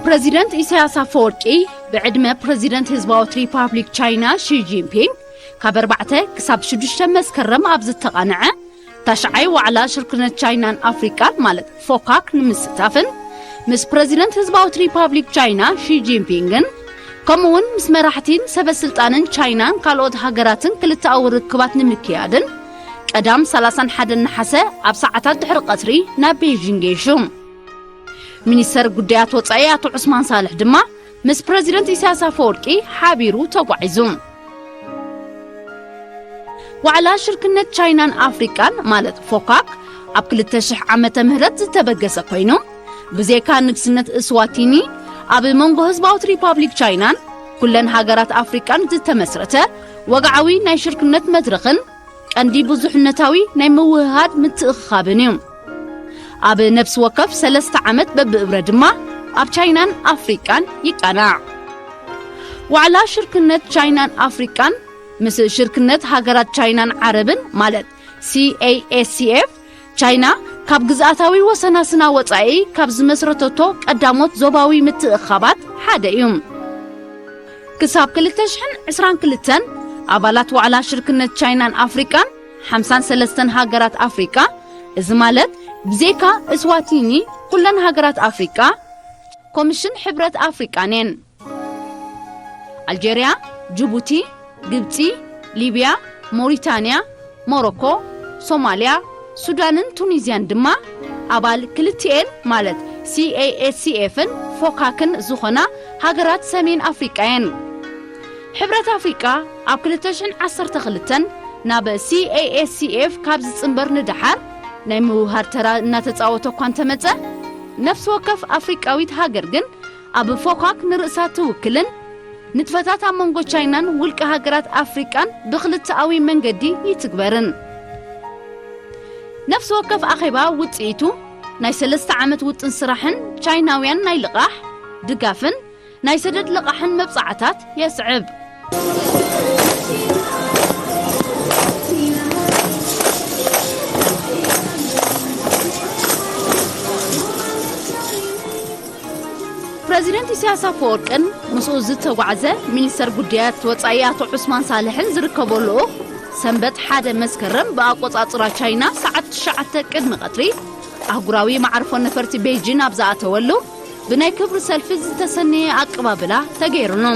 ፕረዚደንት ኢሳያስ ኣፈወርቂ ብዕድመ ፕረዚደንት ህዝባዊት ሪፓብሊክ ቻይና ሺ ጂንፒንግ ካብ ኣርባዕተ ክሳብ ሽዱሽተ መስከረም ኣብ ዝተቓንዐ ታሽዓይ ዋዕላ ሽርክነት ቻይናን ኣፍሪቃን ማለት ፎካክ ንምስታፍን ምስ ፕረዚደንት ህዝባዊት ሪፓብሊክ ቻይና ሺ ጂንፒንግን ከምኡውን ምስ መራሕቲን ሰበ ስልጣንን ቻይናን ካልኦት ሃገራትን ክልተኣዊ ርክባት ንምክያድን ቀዳም ሰላሳን ሓደን ነሓሰ ኣብ ሰዓታት ድሕሪ ቀትሪ ናብ ቤይጂንግ ገይሹ። ሚኒስተር ጉዳያት ወጻኢ ኣቶ ዑስማን ሳልሕ ድማ ምስ ፕረዚደንት ኢሳያስ ኣፈወርቂ ሓቢሩ ተጓዒዙ። ዋዕላ ሽርክነት ቻይናን ኣፍሪቃን ማለት ፎካክ ኣብ ክልተ ሽሕ ዓመተ ምህረት ዝተበገሰ ኮይኑ ብዜካ ንግስነት እስዋቲኒ ኣብ መንጎ ህዝባዊት ሪፓብሊክ ቻይናን ኩለን ሃገራት ኣፍሪቃን ዝተመስረተ ወግዓዊ ናይ ሽርክነት መድረኽን ቀንዲ ብዙሕነታዊ ናይ ምውህሃድ ምትእኽኻብን እዩ። ኣብ ነፍሲ ወከፍ ሰለስተ ዓመት በብእብረ ድማ ኣብ ቻይናን ኣፍሪቃን ይቃናዕ። ዋዕላ ሽርክነት ቻይናን ኣፍሪቃን ምስ ሽርክነት ሃገራት ቻይናን ዓረብን ማለት ሲ ኤ ኤስ ሲ ኤፍ ቻይና ካብ ግዝኣታዊ ወሰናስና ወጻኢ ካብ ዝመስረተቶ ቀዳሞት ዞባዊ ምትእኽኻባት ሓደ እዩ። ክሳብ ክልተ ሽሕን ዕስራን ክልተን ኣባላት ዋዕላ ሽርክነት ቻይናን ኣፍሪቃን ሓምሳን ሰለስተን ሃገራት ኣፍሪቃ፣ እዚ ማለት ብዜካ እስዋቲኒ ኩለን ሃገራት ኣፍሪቃ፣ ኮሚሽን ሕብረት ኣፍሪቃን እየን። ኣልጀርያ፣ ጅቡቲ፣ ግብጺ፣ ሊብያ፣ ሞሪታንያ፣ ሞሮኮ፣ ሶማልያ፣ ሱዳንን ቱኒዝያን ድማ ኣባል ክልቲኤን ማለት ሲ ኤ ኤስ ሲ ኤፍን ፎካክን ዝኾና ሃገራት ሰሜን ኣፍሪቃ እየን። ሕብረት ኣፍሪቃ ኣብ ክልተ ሽሕን ዓሰርተ ክልተን ናብ ሲ ኤ ኤስ ሲ ኤፍ ካብ ዝጽንበር ንደሓር ናይ ምውሃድ ተራ እናተጻወተ እኳ እንተመጸ፣ ነፍሲ ወከፍ ኣፍሪቃዊት ሃገር ግን ኣብ ፎካክ ንርእሳ ትውክልን ንጥፈታት ኣብ መንጎ ቻይናን ውልቀ ሃገራት ኣፍሪቃን ብክልተኣዊ መንገዲ ይትግበርን። ነፍሲ ወከፍ ኣኼባ ውጽኢቱ ናይ ሰለስተ ዓመት ውጥን ስራሕን ቻይናውያን ናይ ልቓሕ ድጋፍን ናይ ሰደድ ልቓሕን መብጻዕታት የስዕብ። ፕረዚደንት ኢሳያስ ኣፈወርቅን ምስኡ ዝተጓዕዘ ሚኒስተር ጉዳያት ወጻኢ ኣቶ ዑስማን ሳልሕን ዝርከቦ ልኡኽ ሰንበት ሓደ መስከረም ብኣቆጻጽራ ቻይና ሰዓት ትሽዓተ ቅድሚ ቀትሪ ኣህጉራዊ መዓርፎ ነፈርቲ ቤይጂን ኣብ ዝኣተወሉ ብናይ ክብሪ ሰልፊ ዝተሰነየ ኣቀባብላ ተገይሩሉ።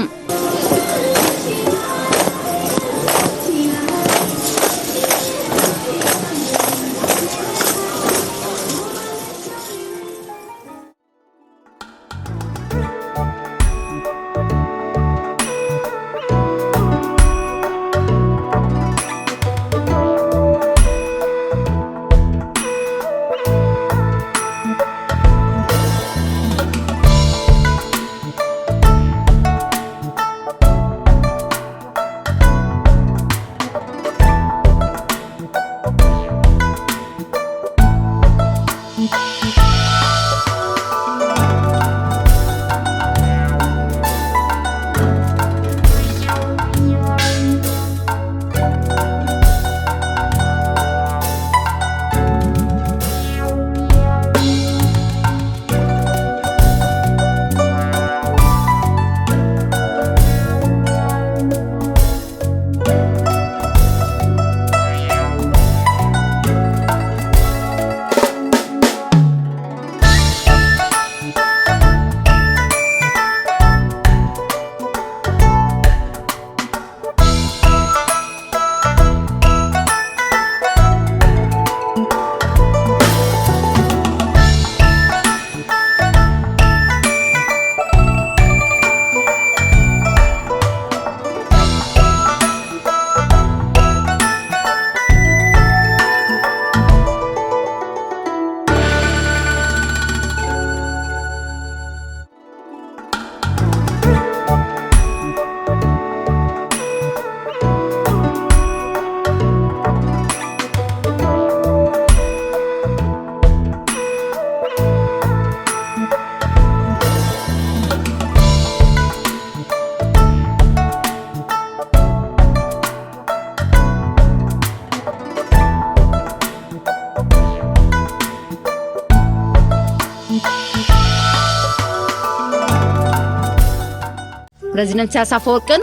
ፕረዚደንት ኢሳያስ ኣፈወርቅን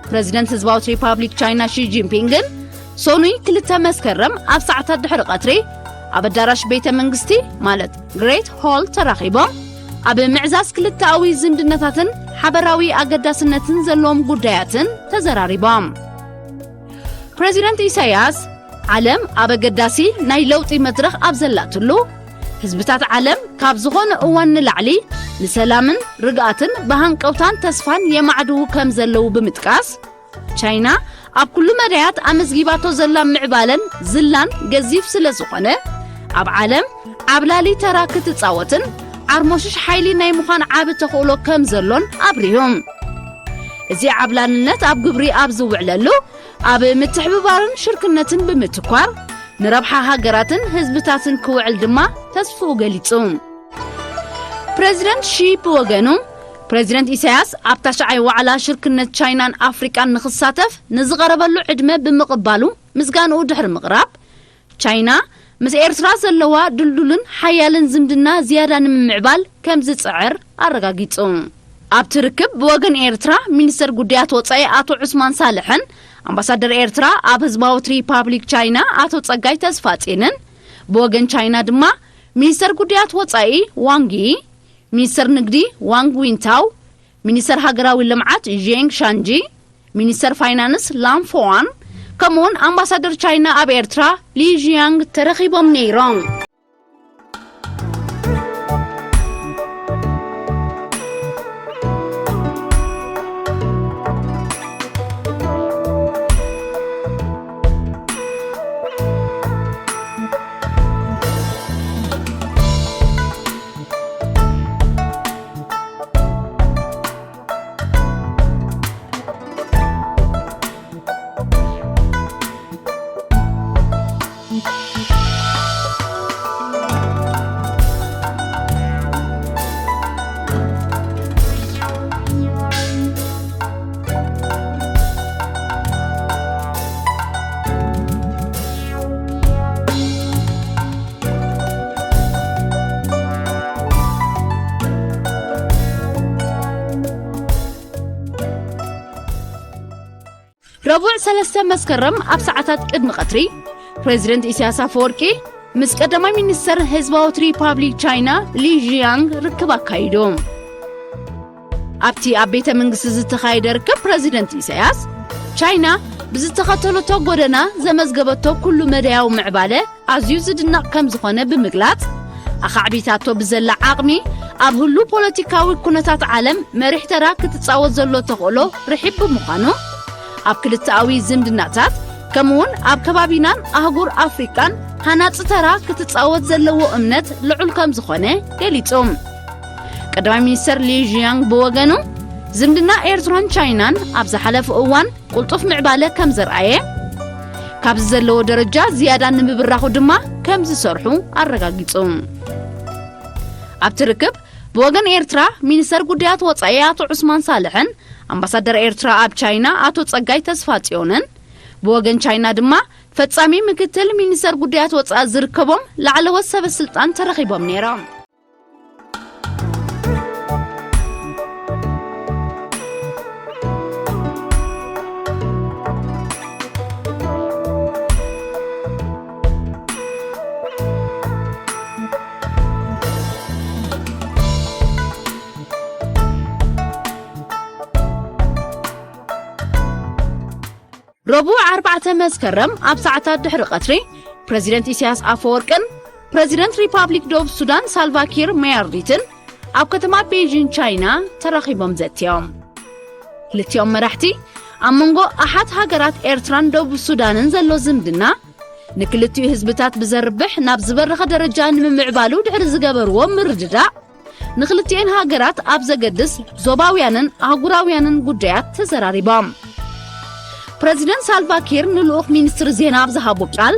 ፕረዚደንት ህዝባዊት ሪፓብሊክ ቻይና ሺ ጂንፒንግን ሰኑይ ክልተ መስከረም ኣብ ሰዓታት ድሕሪ ቀትሪ ኣብ ኣዳራሽ ቤተ መንግስቲ ማለት ግሬት ሆል ተራኺቦም ኣብ ምዕዛዝ ክልተኣዊ ዝምድናታትን ሓበራዊ ኣገዳስነትን ዘለዎም ጉዳያትን ተዘራሪቦም። ፕረዚደንት ኢሳያስ፣ ዓለም ኣብ ኣገዳሲ ናይ ለውጢ መድረኽ ኣብ ዘላትሉ፣ ህዝብታት ዓለም ካብ ዝኾነ እዋን ንላዕሊ ንሰላምን ርግኣትን ብሃንቀውታን ተስፋን የማዕድዉ ከም ዘለዉ ብምጥቃስ፣ ቻይና ኣብ ኩሉ መዳያት ኣመዝጊባቶ ዘላ ምዕባለን ዝላን ገዚፍ ስለ ዝኾነ፣ ኣብ ዓለም ዓብላሊ ተራ ክትጻወትን ዓርሞሽሽ ሓይሊ ናይ ምዃን ዓቢ ተኽእሎ ከም ዘሎን ኣብሪሁ። እዚ ዓብላልነት ኣብ ግብሪ ኣብ ዝውዕለሉ፣ ኣብ ምትሕብባርን ሽርክነትን ብምትኳር፣ ንረብሓ ሃገራትን ህዝብታትን ክውዕል ድማ ተስፍኡ ገሊጹ። ፕረዚደንት ሺ ብወገኑ፣ ፕረዚደንት ኢሳያስ ኣብ ታሽዓይ ዋዕላ ሽርክነት ቻይናን ኣፍሪቃን ንኽሳተፍ ንዝቐረበሉ ዕድመ ብምቕባሉ ምስጋንኡ ድሕሪ ምቕራብ፣ ቻይና ምስ ኤርትራ ዘለዋ ድልዱልን ሓያልን ዝምድና ዝያዳ ንምምዕባል ከም ዝጽዕር ኣረጋጊጹ። ኣብቲ ርክብ ብወገን ኤርትራ ሚኒስተር ጉዳያት ወጻኢ ኣቶ ዑስማን ሳልሕን ኣምባሳደር ኤርትራ ኣብ ህዝባዊት ሪፓብሊክ ቻይና ኣቶ ጸጋይ ተስፋጼንን ብወገን ቻይና ድማ ሚኒስተር ጉዳያት ወጻኢ ዋንጊ፣ ሚኒስተር ንግዲ ዋንግ ዊንታው፣ ሚኒስተር ሃገራዊ ልምዓት ዤንግ ሻንጂ፣ ሚኒስተር ፋይናንስ ላም ፎዋን፣ ከምኡውን ኣምባሳደር ቻይና ኣብ ኤርትራ ሊ ዢያንግ ተረኺቦም ነይሮም። ረቡዕ ሰለስተ መስከረም ኣብ ሰዓታት ቅድሚ ቀትሪ፣ ፕረዚደንት ኢሳያስ ኣፈወርቂ ምስ ቀዳማይ ሚኒስተር ህዝባዊት ሪፓብሊክ ቻይና ሊ ዢያንግ ርክብ ኣካይዱ። ኣብቲ ኣብ ቤተ መንግስቲ ዝተኻየደ ርክብ ፕረዚደንት ኢሳያስ፣ ቻይና ብዝተኸተለቶ ጎደና ዘመዝገበቶ ኩሉ መዳያዊ ምዕባለ ኣዝዩ ዝድነቕ ከም ዝኾነ ብምግላጽ፣ ኣኻዕቢታቶ ብዘላ ዓቕሚ ኣብ ህሉ ፖለቲካዊ ኩነታት ዓለም መሪሕ ተራ ክትጻወት ዘሎ ተኽእሎ ርሒብ ብምዃኑ፣ ኣብ ክልተኣዊ ዝምድናታት ከምኡውን ኣብ ከባቢናን ኣህጉር ኣፍሪቃን ሃናጺ ተራ ክትጻወት ዘለዎ እምነት ልዑል ከም ዝኾነ ገሊጹ። ቀዳማይ ሚኒስተር ሊ ዢያንግ ብወገኑ፣ ዝምድና ኤርትራን ቻይናን ኣብ ዝሓለፈ እዋን ቅልጡፍ ምዕባለ ከም ዘርኣየ፣ ካብዚ ዘለዎ ደረጃ ዝያዳ ንምብራኹ ድማ ከም ዝሰርሑ ኣረጋጊጹ። ኣብቲ ርክብ፣ ብወገን ኤርትራ ሚኒስተር ጉዳያት ወጻኢ ኣቶ ዑስማን ሳልሕን ኣምባሳደር ኤርትራ ኣብ ቻይና ኣቶ ጸጋይ ተስፋጽዮንን፣ ብወገን ቻይና ድማ ፈጻሚ ምክትል ሚኒስተር ጉዳያት ወጻኢ ዝርከቦም ላዕለዎት ሰበ ስልጣን ተረኺቦም ነይሮም። ረቡዕ ኣርባዕተ መስከረም ኣብ ሰዓታት ድሕሪ ቀትሪ፣ ፕረዚደንት ኢሳያስ ኣፈወርቅን ፕረዚደንት ሪፓብሊክ ደቡብ ሱዳን ሳልቫኪር ማያርዲትን ኣብ ከተማ ቤይጂን ቻይና ተራኺቦም ዘትዮም። ክልቲኦም መራሕቲ ኣብ መንጎ ኣሓት ሃገራት ኤርትራን ደቡብ ሱዳንን ዘሎ ዝምድና ንክልቲኡ ህዝብታት ብዘርብሕ ናብ ዝበረኸ ደረጃ ንምምዕባሉ ድሕሪ ዝገበርዎ ምርድዳእ፣ ንክልቲኤን ሃገራት ኣብ ዘገድስ ዞባውያንን ኣህጉራውያንን ጉዳያት ተዘራሪቦም። ፕረዚደንት ሳልቫኪር ንልኡኽ ሚኒስትሪ ዜና ኣብ ዝሃቦ ቃል፣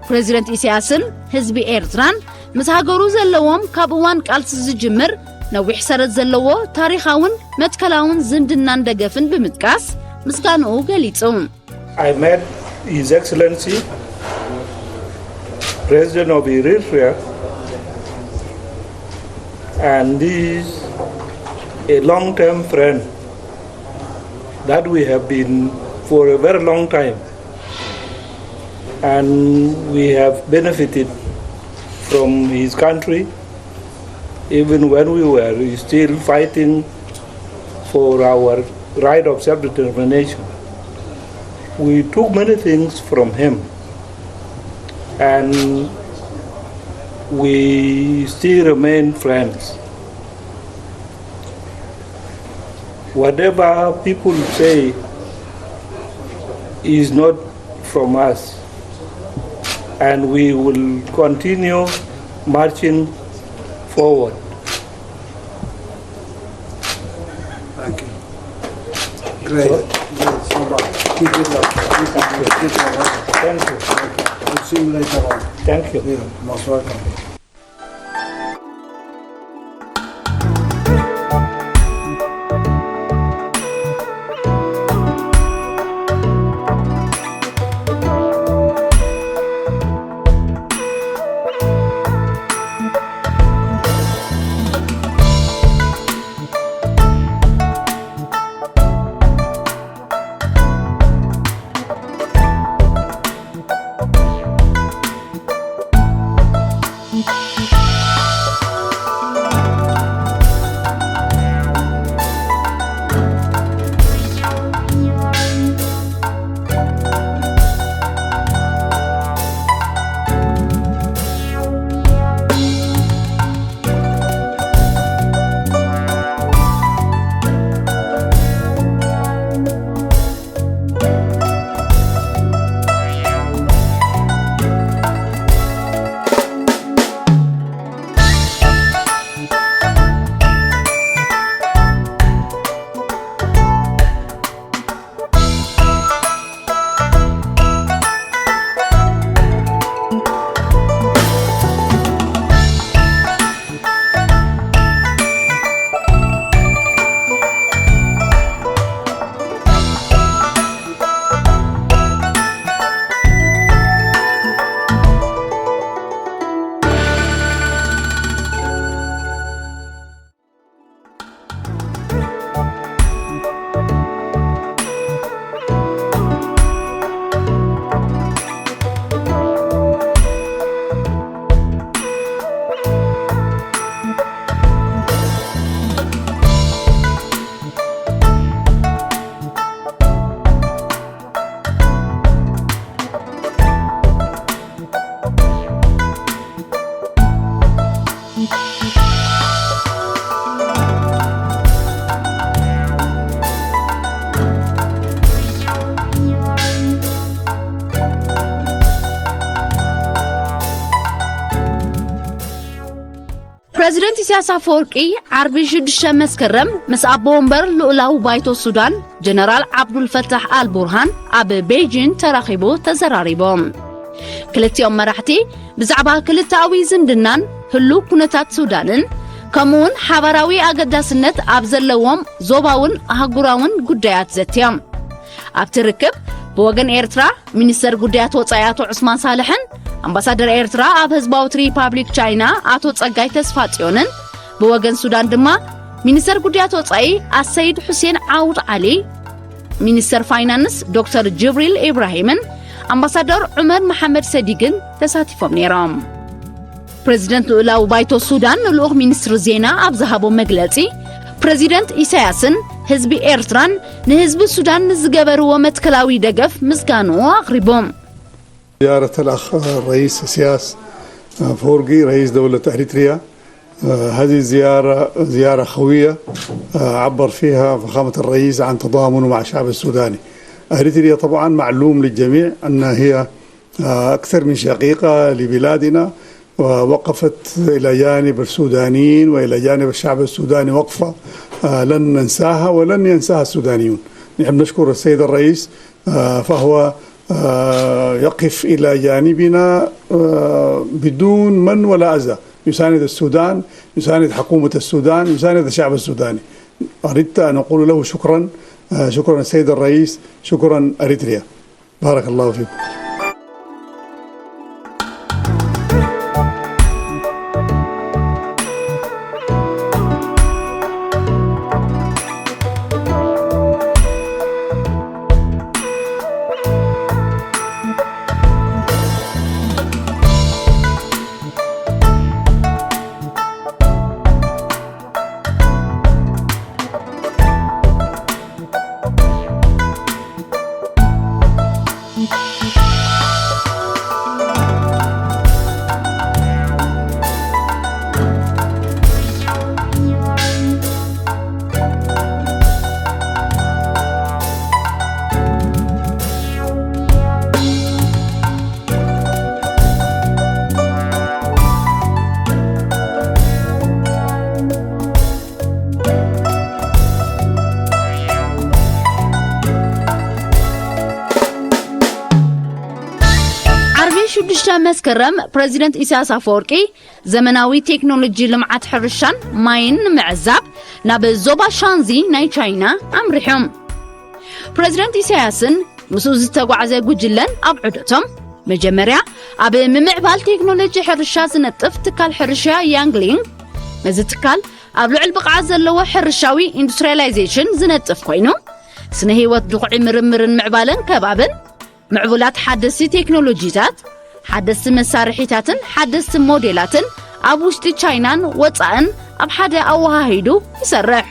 ፕረዚደንት ኢሳያስን ህዝቢ ኤርትራን ምስ ሃገሩ ዘለዎም ካብ እዋን ቃልሲ ዝጅምር ነዊሕ ሰረት ዘለዎ ታሪኻውን መትከላውን ዝምድናን ደገፍን ብምጥቃስ ምስጋንኡ ገሊጹ። I met His Excellency, President of Eritrea, and he is a long-term friend that we have been for a very long time, and we have benefited from his country. Even when we were still fighting for our right of self-determination, we took many things from him, and we still remain friends. Whatever people say is not from us, and we will continue marching forward. Thank you. Great. Great. So much. Keep it up. Keep it up. Keep it up. Thank you. We'll see you later on. Thank you. Yeah, most welcome. ፕረዚደንት ኢሳያስ ኣፈወርቂ ዓርቢ ሽዱሽተ መስከረም ምስ ኣቦ ወንበር ልኡላዊ ባይቶ ሱዳን ጀነራል ዓብዱልፈታሕ ኣል ቡርሃን ኣብ ቤይጂን ተራኺቡ ተዘራሪቦም። ክልቲኦም መራሕቲ ብዛዕባ ክልተኣዊ ዝምድናን ህሉው ኩነታት ሱዳንን ከምኡውን ሓባራዊ ኣገዳስነት ኣብ ዘለዎም ዞባውን ኣህጉራውን ጉዳያት ዘትዮም። ኣብቲ ርክብ ብወገን ኤርትራ ሚኒስተር ጉዳያት ወጻኢ ኣቶ ዑስማን ሳልሕን ኣምባሳደር ኤርትራ ኣብ ህዝባዊት ሪፓብሊክ ቻይና ኣቶ ጸጋይ ተስፋጽዮንን ብወገን ሱዳን ድማ ሚኒስተር ጉዳያት ወጻኢ ኣሰይድ ሑሴን ዓውድ ዓሊ፣ ሚኒስተር ፋይናንስ ዶክተር ጅብሪል ኢብራሂምን ኣምባሳደር ዑመር መሓመድ ሰዲግን ተሳቲፎም ነይሮም። ፕረዚደንት ልኡላዊ ባይቶ ሱዳን ንልኡኽ ሚኒስትሪ ዜና ኣብ ዝሃቦ መግለጺ፣ ፕረዚደንት ኢሳያስን ህዝቢ ኤርትራን ንህዝቢ ሱዳን ንዝገበርዎ መትከላዊ ደገፍ ምስጋንኡ ኣቕሪቡ። زيارة الأخ الرئيس سياس فورقي رئيس دولة أريتريا. هذه الزيارة زيارة خوية، عبر فيها فخامة الرئيس عن تضامنه مع الشعب السوداني. أريتريا طبعا معلوم للجميع أنها هي أكثر من شقيقة لبلادنا، ووقفت إلى جانب السودانيين وإلى جانب الشعب السوداني وقفة لن ننساها ولن ينساها السودانيون. نحن نشكر السيد الرئيس، فهو يقف إلى جانبنا بدون من ولا أذى، يساند السودان، يساند حكومة السودان، يساند الشعب السوداني. أردت أن أقول له شكرا، شكرا السيد الرئيس، شكرا أريتريا. بارك الله فيكم. ሽዱሽተ መስከረም ፕረዚደንት ኢሳያስ ኣፈወርቂ ዘመናዊ ቴክኖሎጂ ልምዓት ሕርሻን ማይን ንምዕዛብ ናብ ዞባ ሻንዚ ናይ ቻይና ኣምሪሖም። ፕረዚደንት ኢሳያስን ምስኡ ዝተጓዕዘ ጉጅለን ኣብ ዑደቶም መጀመርያ ኣብ ምምዕባል ቴክኖሎጂ ሕርሻ ዝነጥፍ ትካል ሕርሻ ያንግሊንግ፣ እዚ ትካል ኣብ ልዑል ብቕዓት ዘለዎ ሕርሻዊ ኢንዱስትሪያላይዜሽን ዝነጥፍ ኮይኑ፣ ስነ ህይወት ድኹዒ ምርምርን ምዕባለን ከባብን፣ ምዕቡላት ሓደስቲ ቴክኖሎጂታት፣ ሓደስቲ መሳርሒታትን ሓደስቲ ሞዴላትን ኣብ ውሽጢ ቻይናን ወጻእን ኣብ ሓደ ኣወሃሂዱ ይሰርሕ።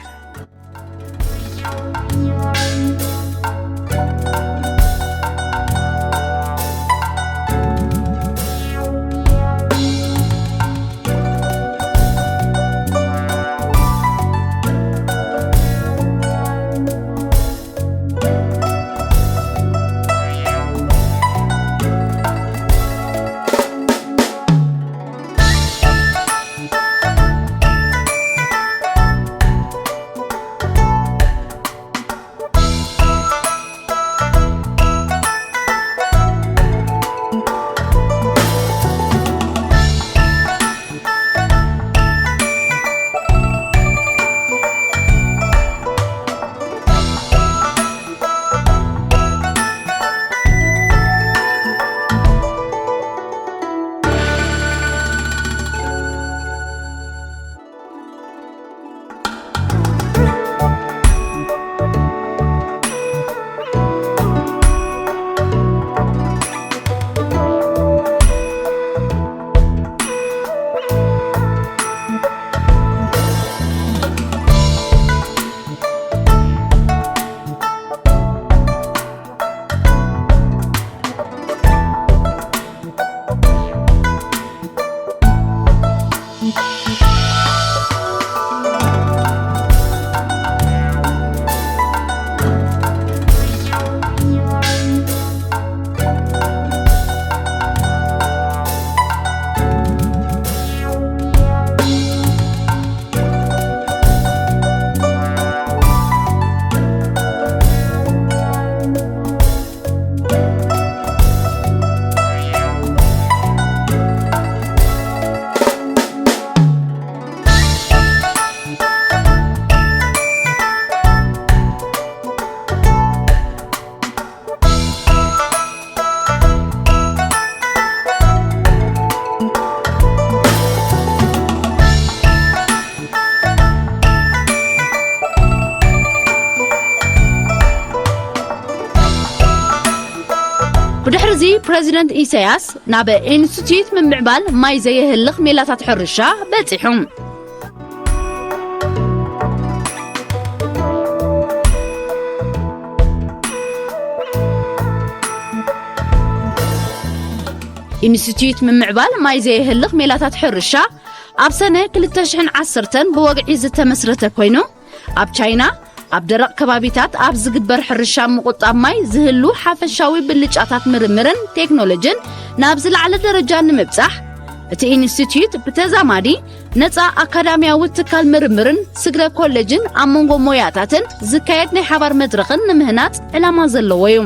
ብድሕርዚ ፕረዚደንት ኢሳያስ ናብ ኢንስቲትዩት ምምዕባል ማይ ዘየህልኽ ሜላታት ሕርሻ በጺሑ። ኢንስቲትዩት ምምዕባል ማይ ዘየህልኽ ሜላታት ሕርሻ ኣብ ሰነ ክልተ ሽሕን ዓሰርተን ብወግዒ ዝተመስረተ ኮይኑ፣ ኣብ ቻይና ኣብ ደረቕ ከባቢታት ኣብ ዝግበር ሕርሻ ምቑጣብ ማይ ዝህሉ ሓፈሻዊ ብልጫታት ምርምርን ቴክኖሎጅን ናብ ዝለዓለ ደረጃ ንምብጻሕ፣ እቲ ኢንስቲትዩት ብተዛማዲ ነጻ ኣካዳሚያዊ ትካል ምርምርን ስግረ ኮሌጅን ኣብ መንጎ ሞያታትን ዝካየድ ናይ ሓባር መድረኽን ንምህናጽ ዕላማ ዘለዎ እዩ።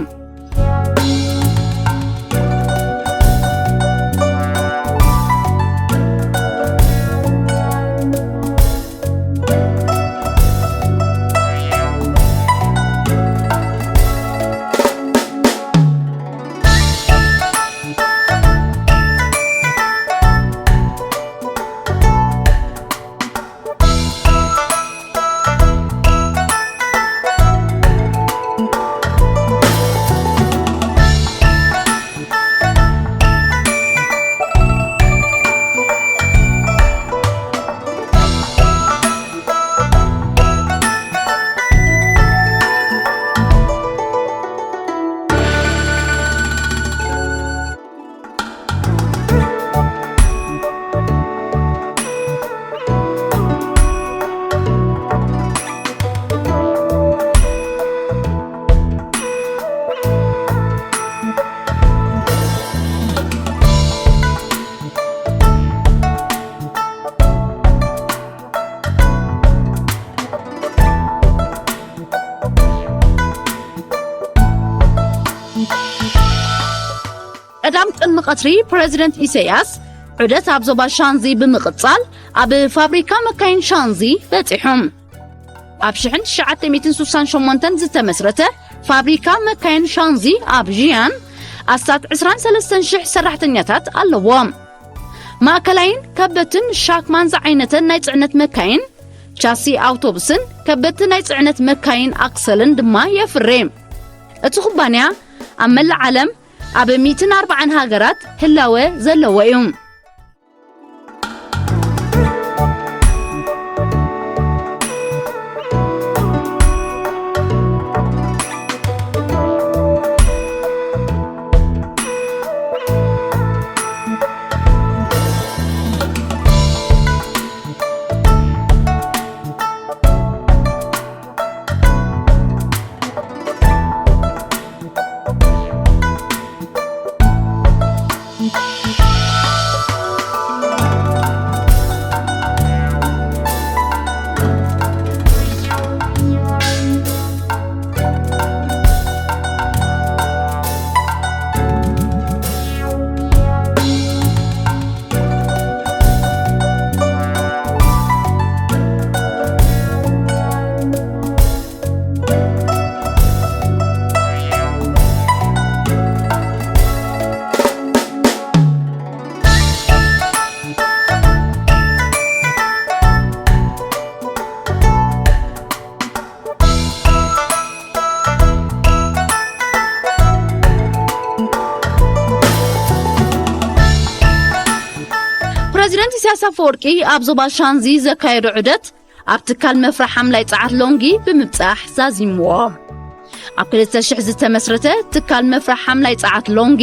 ቀዳም ቅድሚ ቀትሪ ፕረዚደንት ኢሳያስ ዑደት ኣብ ዞባ ሻንዚ ብምቕጻል ኣብ ፋብሪካ መካይን ሻንዚ በጺሑ። ኣብ ሽሕን ትሽዓተ ሚእትን ስሳን ሸሞንተን ዝተመስረተ ፋብሪካ መካይን ሻንዚ ኣብ ዢያን ኣስታት ዕስራን ሰለስተን ሽሕ ሰራሕተኛታት ኣለዎ። ማእከላይን ከበትን ሻክማን ዝዓይነተን ናይ ጽዕነት መካይን፣ ቻሲ ኣውቶቡስን ከበድቲ ናይ ጽዕነት መካይን ኣክሰልን ድማ የፍሪ። እቲ ኩባንያ ኣብ መላእ ዓለም ኣብ ሚእትን ኣርባዓን ሃገራት ህላወ ዘለዎ እዩ። ፕረዚደንት ኢሳያስ ኣፈወርቂ ኣብ ዞባ ሻንዚ ዘካየዶ ዑደት ኣብ ትካል መፍረ ሓምላይ ጸዓት ሎንጊ ብምብጻሕ ዛዚምዎ። ኣብ ክልተ ሽሕ ዝተመስረተ ትካል መፍረ ሓምላይ ጸዓት ሎንጊ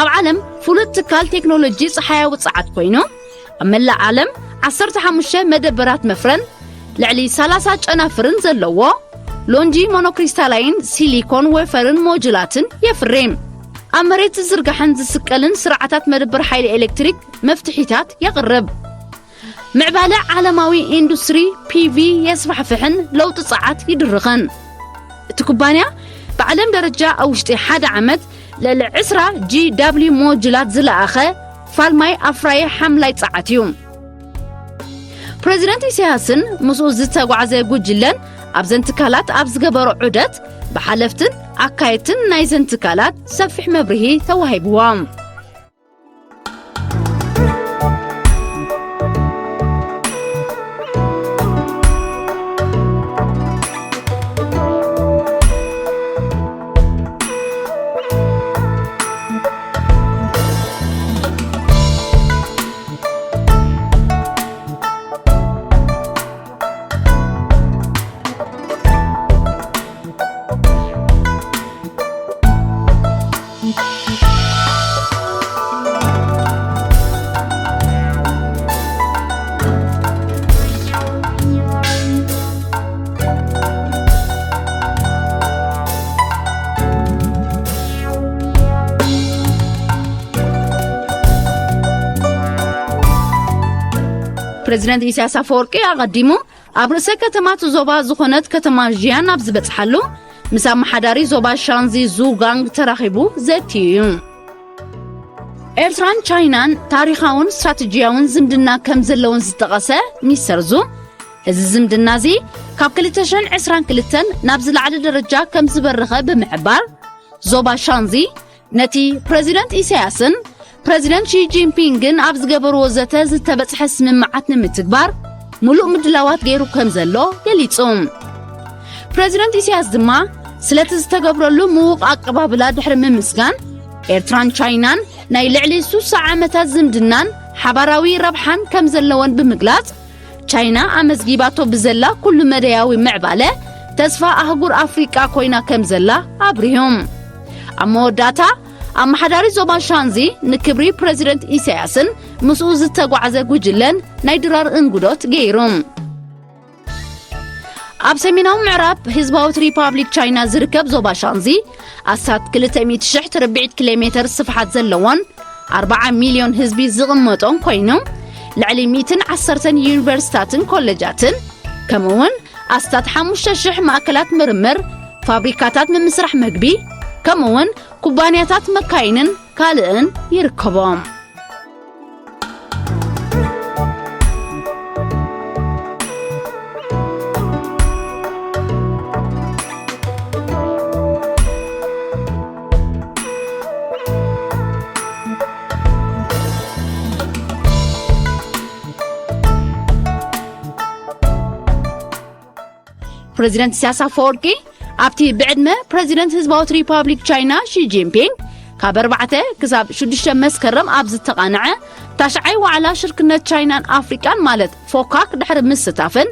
ኣብ ዓለም ፍሉጥ ትካል ቴክኖሎጂ ጸሓያዊ ጸዓት ኮይኑ፣ ኣብ መላእ ዓለም ዓሰርተ ሓሙሽተ መደበራት መፍረን ልዕሊ ሰላሳ ጨናፍርን ዘለዎ ሎንጂ ሞኖክሪስታላይን ሲሊኮን ዌፈርን ሞጁላትን የፍሪ። ኣብ መሬት ዝዝርጋሕን ዝስቀልን ስርዓታት መደበር ሓይሊ ኤሌክትሪክ መፍትሒታት የቕርብ። ምዕባለ ዓለማዊ ኢንዱስትሪ ፒቪ የስፋሕፍሕን ለውጢ ጸዓት ይድርኽን። እቲ ኩባንያ ብዓለም ደረጃ ኣብ ውሽጢ ሓደ ዓመት ልዕሊ ዕስራ ጂዳብሊው ሞጁላት ዝለኣኸ ፋልማይ ኣፍራዪ ሓምላይ ጸዓት እዩ። ፕረዚደንት ኢሳያስን ምስኡ ዝተጓዕዘ ጉጅለን ኣብዘን ትካላት ኣብ ዝገበሮ ዑደት ብሓለፍትን ኣካየድትን ናይዘን ትካላት ሰፊሕ መብርሂ ተዋሂብዎም። ፕረዚደንት ኢሳያስ ኣፈወርቂ ኣቐዲሙ ኣብ ርእሰ ከተማ እቲ ዞባ ዝኾነት ከተማ ዥያን ኣብ ዝበጽሓሉ፣ ምስ ኣመሓዳሪ ዞባ ሻንዚ ዙጋንግ ተራኺቡ ዘትዩ እዩ። ኤርትራን ቻይናን ታሪኻውን ስትራተጂያውን ዝምድና ከም ዘለውን ዝጠቐሰ ሚስተር ዙ፣ እዚ ዝምድና እዚ ካብ ክልተ ሽሕን ዕስራን ክልተን ናብ ዝለዓለ ደረጃ ከም ዝበረኸ ብምሕባር፣ ዞባ ሻንዚ ነቲ ፕረዚደንት ኢሳያስን ፕረዚደንት ሺ ጂንፒንግን ኣብ ዝገበርዎ ዘተ ዝተበጽሐ ስምምዓት ንምትግባር ምሉእ ምድላዋት ገይሩ ከም ዘሎ ገሊጹ። ፕረዚደንት ኢሳያስ ድማ ስለቲ ዝተገብረሉ ምዉቕ ኣቀባብላ ድሕሪ ምምስጋን፣ ኤርትራን ቻይናን ናይ ልዕሊ ሱሳ ዓመታት ዝምድናን ሓባራዊ ረብሓን ከም ዘለወን ብምግላጽ፣ ቻይና ኣመዝጊባቶ ብዘላ ኩሉ መደያዊ ምዕባለ ተስፋ ኣህጉር ኣፍሪቃ ኮይና ከም ዘላ ኣብሪሆም። ኣብ መወዳእታ፣ ኣመሓዳሪ ዞባ ሻንዚ ንክብሪ ፕረዚደንት ኢሳያስን ምስኡ ዝተጓዕዘ ጉጅለን ናይ ድራር እንጉዶት ገይሩ። ኣብ ሰሜናዊ ምዕራብ ህዝባዊት ሪፓብሊክ ቻይና ዝርከብ ዞባ ሻንዚ ኣስታት ክልተ ሚእቲ ሽሕ ትርብዒት ኪሎ ሜተር ስፍሓት ዘለዎን ኣርባዓ ሚልዮን ህዝቢ ዝቕመጦን ኮይኑ፣ ልዕሊ ሚእትን ዓሰርተን ዩኒቨርሲታትን ኮለጃትን፣ ከምኡውን ኣስታት ሓሙሽተ ሽሕ ማእከላት ምርምር፣ ፋብሪካታት ምምስራሕ መግቢ፣ ከምኡውን ኩባንያታት መካይንን ካልእን ይርከቦም። ፕረዚደንት ኢሳያስ ኣፈወርቂ ኣብቲ ብዕድመ ፕረዚደንት ህዝባዊት ሪፓብሊክ ቻይና ሺ ጂንፒንግ ካብ ኣርባዕተ ክሳብ ሽዱሽተ መስከረም ኣብ ዝተቓንዐ ታሽዓይ ዋዕላ ሽርክነት ቻይናን ኣፍሪቃን ማለት ፎካክ ድሕሪ ምስታፍን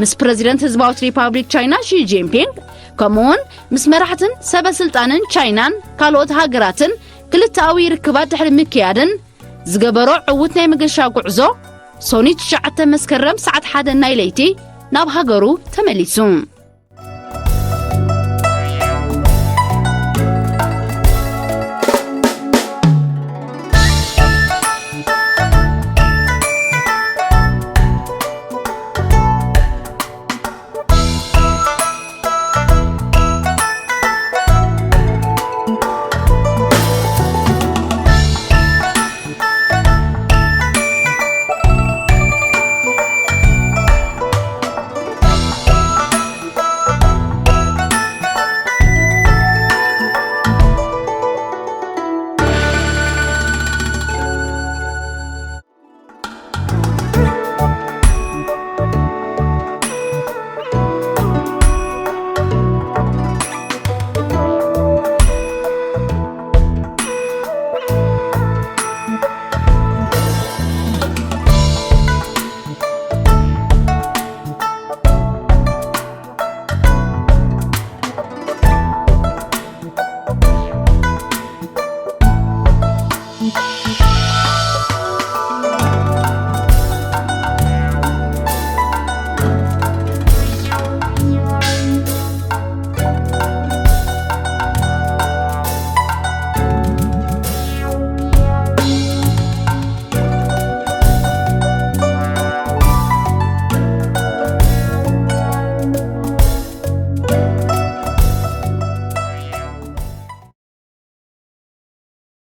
ምስ ፕረዚደንት ህዝባዊት ሪፓብሊክ ቻይና ሺ ጂንፒንግ ከምኡውን ምስ መራሕትን ሰበ ስልጣንን ቻይናን ካልኦት ሃገራትን ክልተኣዊ ርክባት ድሕሪ ምክያድን ዝገበሮ ዕዉት ናይ ምገሻ ጉዕዞ ሶኒ ትሽዓተ መስከረም ሰዓት ሓደ ናይ ለይቲ ናብ ሃገሩ ተመሊሱ።